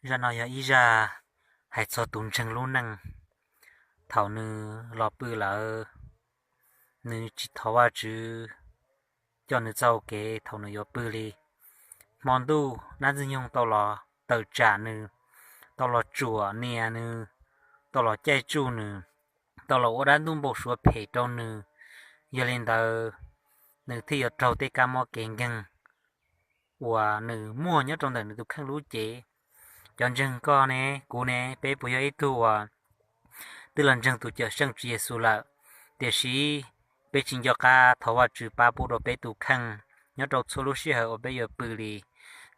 Zaj no yog ib zaj hais txog tus ntseeg lub neej. Thaum nws los pw lawm, nws tsis thov Vajtswv coj nws txoj hau kev thaum nws yuav pw li. Hmo ntuj dab ntxwg nyoog tau los tawm tsam nws, tau los tsuam nias nws, tau los caij tsuj nws, tau los ua dab ntuj npau suav phem rau nws. Yog li ntawd, nws thiaj yuav raug tej kab mob kev nkeeg uas nws muaj nyob rau ntawm nws tus kheej lub cev. Cov ntseeg koj ne, kuv ne, peb puas yog ib tug uas twb los ntseeg tus Cawmseej Tswv Yexus lawm, tiam sis peb tsis nco qab thov Vajtswv pab pub rau peb tus kheej nyob rau txhua lub sij hawm uas peb yuav pw li?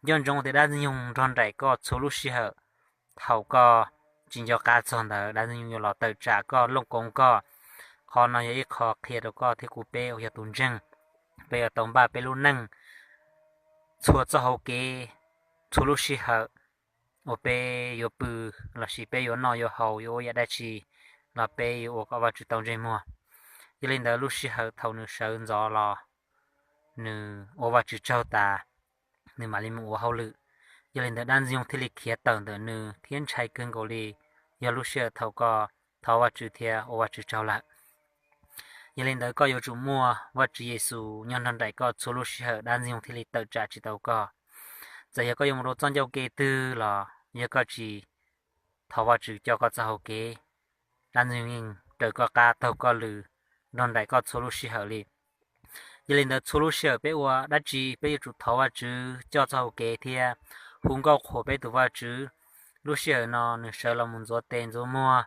Nco ntsoov tias dab ntxwg nyoog nrog nraim koj txhua lub sij hawm. Thaum koj tsis nco qab txog ntawd, dab ntxwg nyoog yuav los tawm tsam koj, looj koov koj. Qhov no yog ib qho qhia rau koj thiab kuv peb uas yog tus ntseeg, peb yuav tau npaj peb lub neej txhua txoj hau kev, txhua lub sij hawm uas peb yuav pw lossis peb yuav noj yuav haus, yuav ua yam dab tsi los peb yuav ua kom Vajtswv tau ntsej muag. Yog li ntawd, lub sij hawm thaum nws sawv ntxov los, nws ua Vajtswv tsaug tas, nws mam li mus ua hauj lwm. Yog li ntawd, dab ntxwg nyoog thiaj li khiav tawm ntawm nws thiab ntshai kawg nkaus li. Yog lub sij hawm thaum koj thov Vajtswv thiab ua Vajtswv tsaug lawm, yog li ntawd koj yuav tsum muaj Vajtswv Yexus nyob nrog nraim koj txhua lub sij hawm, dab ntxwg nyoog thiaj li tawm tsam tsis tau koj. Txawm yog koj yuav mus rau txoj ncauj kev twg los, yog koj tsis thov Vajtswv coj koj txoj hau kev, dab ntxwg nyoog yeej raws koj qab taug koj lw, nrog nraim koj txhua lub sij hawm li. Yog li ntawd, txhua lub sij hawm peb ua dab tsi peb yuav tsum thov Vajtswv coj txoj hau kev thiab hu nkauj qhuas peb tus Vajtswv. Lub sij hawm no nws sawv los mus ntxuav tes ntxuav muag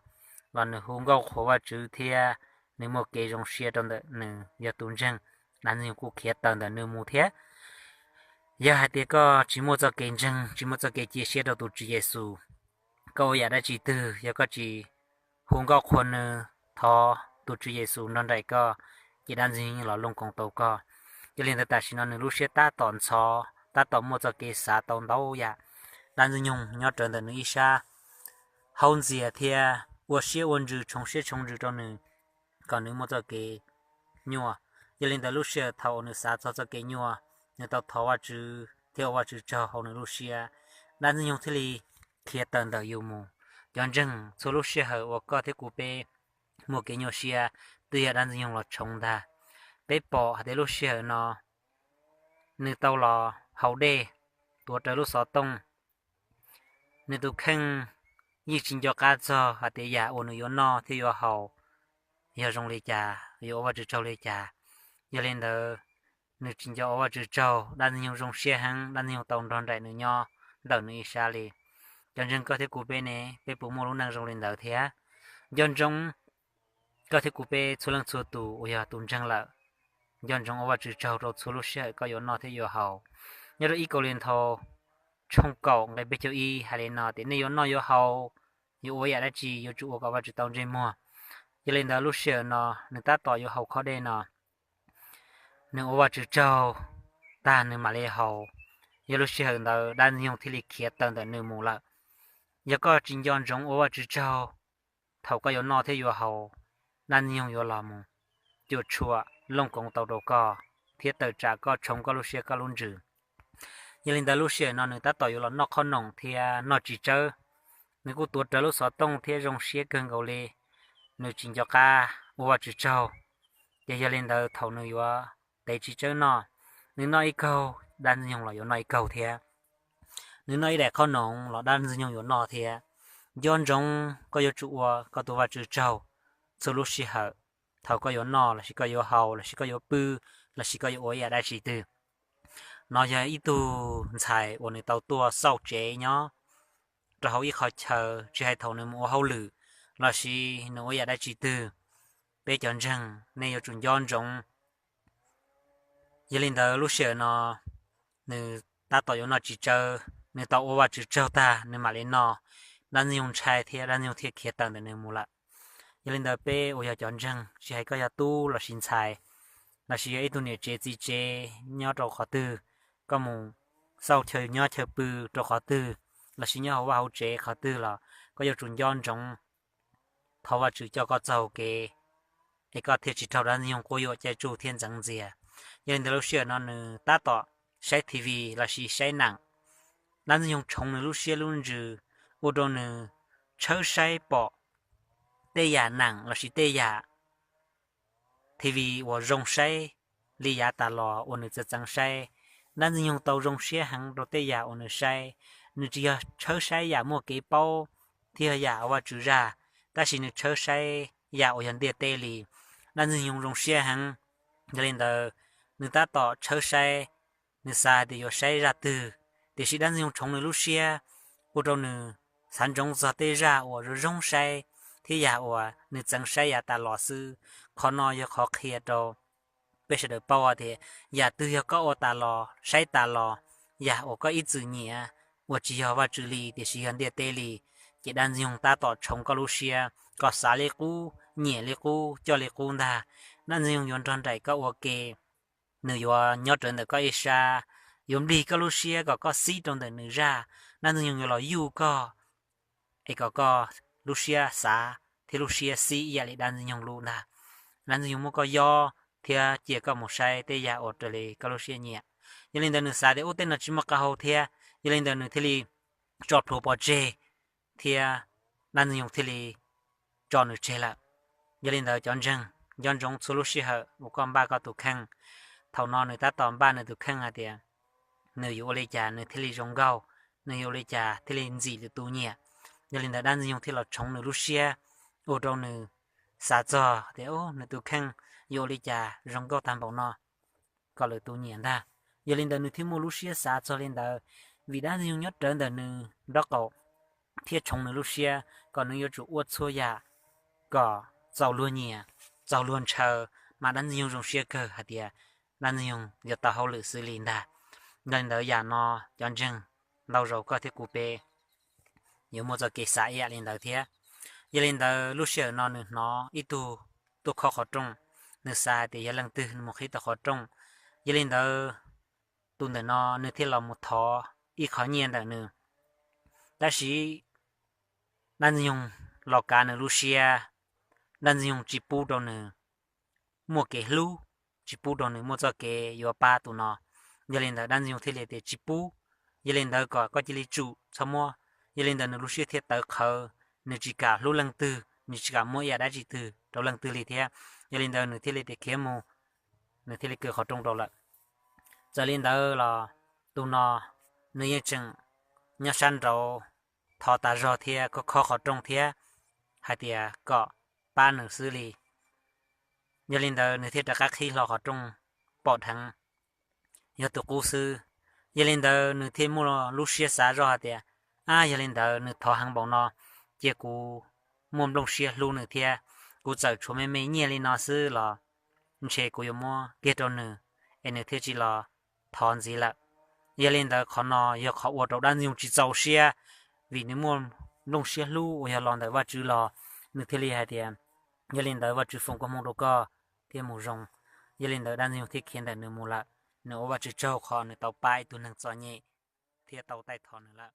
los nws hu nkauj qhuas Vajtswv thiab nws muaj kev zoo siab rau ntawm nws yog tus ntseeg, dab ntxwg nyoog kuj khiav tawm ntawm nws mus thiab. Yog hais tias koj tsis muaj txoj kev ntseeg, tsis muaj txoj kev cia siab rau tus Tswv Yexus, koj ua yam dab tsi twg, yog koj tsis hu nkauj qhuas nws, thov tus Tswv Yexus nrog nraim koj, ces dab ntxwg nyoog los looj koov tau koj. Yog li ntawd, tam sim no nws lub siab tab tom ntxhov, tab tom muaj txoj kev xav tau ntau yam. Dab ntxwg nyoog nyob rawv ntawm nws ib sab, haub ntxias thiab ua siab ua ntsws, tshoov siab tshoov ntsws rau nws kom nws muaj txoj kev nyuaj. Yog li ntawd, lub sij hawm thaum uas nws xav txog txoj kev nyuaj, nws tau thov Vajtswv thiab ua Vajtswv tsaug hauv nws lub siab, dab ntxwg nyoog thiaj li khiav tawm ntawm yus mus. Cov ntseeg, txhua lub sij hawm uas koj thiab kuv peb muaj kev nyuaj siab, twb yog dab ntxwg nyoog los tshoov ntag. Peb pom hais tias lub sij hawm no nws tau los haus dej, tuav rawv lub xov tooj. Nws tus kheej yeej tsis nco qab txog hais tias yam uas nws yuav noj thiab yuav haus yog zoo li cas, yuav ua Vajtswv tsaug li cas. Yog li ntawd, nws tsis nco ua Vajtswv tsaug, dab ntxwg nyoog zoo siab heev, dab ntxwg nyoog tau nrog nraim nws nyob ntawm nws ib sab li. Cov ntseeg, koj thiab kuv peb ne, peb puas muaj lub neej zoo li ntawd thiab? Nco ntsoov, koj thiab kuv peb txhua leej txhua tus uas yog tus ntseeg lawm, nco ntsoov ua Vajtswv tsaug rau txhua lub sij hawm koj yuav noj thiab yuav haus. Nyob rau ib Kauleethaus tshooj kaum nqe peb caug ib hais li no tias, nej yuav noj yuav haus, yuav ua yam dab tsi, yuav tsum ua kom Vajtswv tau ntsej muag. Yog li ntawd, lub sij hawm no nws tab tom yuav haus khob dej no, nws ua Vajtswv tsaug tag nws mam li haus. Yog lub sij hawm ntawd dab ntxwg nyoog thiaj li khiav tawm ntawm nws mus lawm. Yog koj tsis nco ntsoov ua Vajtswv tsaug thaum koj yuav noj thiab yuav haus, dab ntxwg nyoog yuav los mus cuam tshuam looj koov tau rau koj thiab tawm tsam koj, tshoov koj lub siab koj lub ntsws. Yog li ntawd, lub sij hawm no nws tab tom yuav los noj qhob noom thiab noj txiv tsawb. Nws kuj tuav rawv lub xov tooj thiab zoo siab kawg nkaus li, nws tsis nco qab ua Vajtswv tsaug. Ces yog li ntawd, thaum nws yuav tev txiv tsawb noj, nws noj ib kaug, dab ntxwg nyoog los yuav noj ib kaug thiab. Nws noj ib daim qhob noom los dab ntxwg nyoog yuav noj thiab. Nco ntsoov koj yuav tsum ua koj tus Vajtswv tsaug txhua lub sij hawm thaum koj yuav noj lossis koj yuav haus lossis koj yuav pw lossis koj yuav ua ib yam dab tsi twg. No yog ib tug ntxhais uas nws tau tuaj xauj tsev nyob rau hauv ib qhov chaw, tsis hais thaum nws mus ua hauj lwm lossis nws ua yam dab tsi twg. Peb cov ntseeg, nej yuav tsum nco ntsoov. Yog li ntawd, lub sij hawm no nws tab tom yuav noj txiv tsawb, nws tau ua Vajtswv tsaug tag nws mam li noj, dab ntxwg nyoog ntshai thiab dab ntxwg nyoog thiaj khiav tawm ntawm nws mus lawm. Yog li ntawd, peb uas yog cov ntseeg, tsis hais koj yog tub lossis ntxhais lossis yog ib tug niam tsev txiv tsev nyob rau qhov twg, koj mus xauj chaw nyob chaw pw rau qhov twg, lossis nyob hauv vaj hauv tsev qhov twg los koj yuav tsum nco ntsoov thov Vajtswv coj koj txoj hau kev, es koj thiaj tsis raug dab ntxwg nyoog quab yuam caij tsuj thiab ntxeev ntxias. Yog li ntawd, lub sij hawm no nws tab tom saib T V lossis saib neem, dab ntxwg nyoog tshoov nws lub siab lub ntsws, ua rau nws tshawb saib pom tej yam neem lossis tej yam TV uas zoo saib li yav tas los uas nws txawv txeev saib. Dab Ntxwg Nyoog tau zoo siab heev rau tej yam uas nws saib. Nws tsis yog tshawb saib yam muaj kev paub thiab yog yam uas Vajtswv zaj, tab sis nws tshawb saib yam uas yog ntiaj teb li. Dab Ntxwg Nyoog zoo siab heev, yog li ntawd nws tab tom tshawb saib, nws xav tias yuav saib zaj twg, tiam sis Dab Ntxwg Nyoog tshoov nws lub siab, ua rau nws xav ntsoov txog tej zaj uas zoo zoo saib thiab yam uas nws txeev saib yav tas los xwb. Qhov no yog qhov qhia rau peb sawv daws paub tias yam twg yog koj ua tas los saib tas los, yam uas koj ib txwm nyiam uas tsis yog Vajtswv li tiam sis yog ntiaj teb li, ces Dab Ntxwg Nyoog tab tom tshoov koj lub siab kom xav li qub, nyiam li qub, coj li qub ntag. Dab Ntxwg Nyoog yuav nrog nraim koj ua ke, nws yuav nyob rawv ntawm koj ib sab, yuav nplig koj lub siab kom koj xib rau ntawm nws zaj. Dab Ntxwg Nyoog yuav los yuj koj es kom koj lub siab xav thiab lub siab xib ib yam li Dab Ntxwg Nyoog lub ntag. Dab Ntxwg Nyoog muab koj yob thiab cia koj mus saib tej yam uas raws li koj lub siab nyiam. Yog li ntawd nws xav tias ub, tej no tsis muaj qab hau thiab, yog li ntawd nws thiaj li tso plhuav pov tseg thiab Dab Ntxwg Nyoog thiaj li tso nws tseg lawm. Yog li ntawd cov ntseeg, nco ntsoov txhua lub sij hawm uas koj npaj koj tus kheej. Thaum no nws tab tom npaj nws tus kheej hais tias nws yuav ua li cas nws thiaj li zoo nkauj, nws yuav ua li cas thiaj li ntxim lwm tus nyiam. Yog li ntawd Dab Ntxwg Nyoog thiaj los tshoov nws lub siab, ua rau nws xav txog tias nws tus kheej yuav ua li cas zoo nkauj tag npaum no kom lwm tus nyiam ntag. Yog li ntawd nws thiaj muaj lub siab xav txog li ntawd, vim Dab Ntxwg Nyoog nyob rawv ntawm nws nraub qaum thiab tshoov nws lub siab kom nws yuav tsum ua txhua yam kom txaus luag nyiam, txaus luag ntshaw, mas Dab Ntxwg Nyoog zoo siab kawg hais tias Dab Ntxwg Nyoog yuav tau hauj lwm xwb li ntag. Yog li ntawd yam no cov ntseeg, ntau zaus koj thiab kuv peb yuav muaj txoj kev xav ib yam li ntawd thiab. Yog li ntawd lub sij hawm no nws hnov ib tug tuaj khob qhov rooj, nws xav hais tias yog leej twg nws mus qhib tau qhov rooj. Yog li ntawd tus ntawm no nws thiaj los mus thov ib qho nyiaj ntawm nws. Tab sis Dab Ntxwg Nyoog los kav nws lub siab, Dab Ntxwg Nyoog tsis pub rau nws muaj kev hlub, tsis pub rau nws muaj txoj kev yuav pab tus no. Yog li ntawd Dab Ntxwg Nyoog thiaj li tias tsis pub, yog li ntawd kom koj cia li tsum txhob muab. Yog li ntawd nws lub siab thiaj tawv qhawv, nws tsis kam hlub leej twg, nws tsis kam muab ib yam dab tsi twg rau leej twg li thiab. Yog li ntawd nws thiaj li tias khiav mus, nws thiaj li kaw qhov rooj rau lawm. Txawm li ntawd los tus no nws yeej tseem nyob sab nraud thov tas zog thiab khob khob qhov rooj thiab hais tias kom pab nws xwb li. Yog li ntawd nws thiaj rov qab qhib hlo qhov rooj, pom dheev yog tus qub xwb. Yog li ntawd nws thiaj muaj lub siab xav zoj hais tias, ab, yog li ntawd nws thov heev npaum no, cia kuv muaj nplooj siab hlub nws thiab. Kuv txawm tshuav me me nyiaj li no xwb los ntshe kuv yuav muab kiag rau nws es nws thiaj tsis los thov ntxiv lawm. Yog li ntawd qhov no yog qhov ua rau Dab Ntxwg Nyoog tsis txaus siab, vim nws muaj nplooj siab hlub uas yog los ntawm Vajtswv los, nws thiaj li hais tias, yog li ntawd Vajtswv foom koob hmoov rau koj thiab mus zoo. Yog li ntawd Dab Ntxwg Nyoog thiaj khiav ntawm nws mus lawm. Nws ua Vajtswv tsaug qhov nws tau pab ib tug neeg txom nyem thiab tau taij thov nws lawm.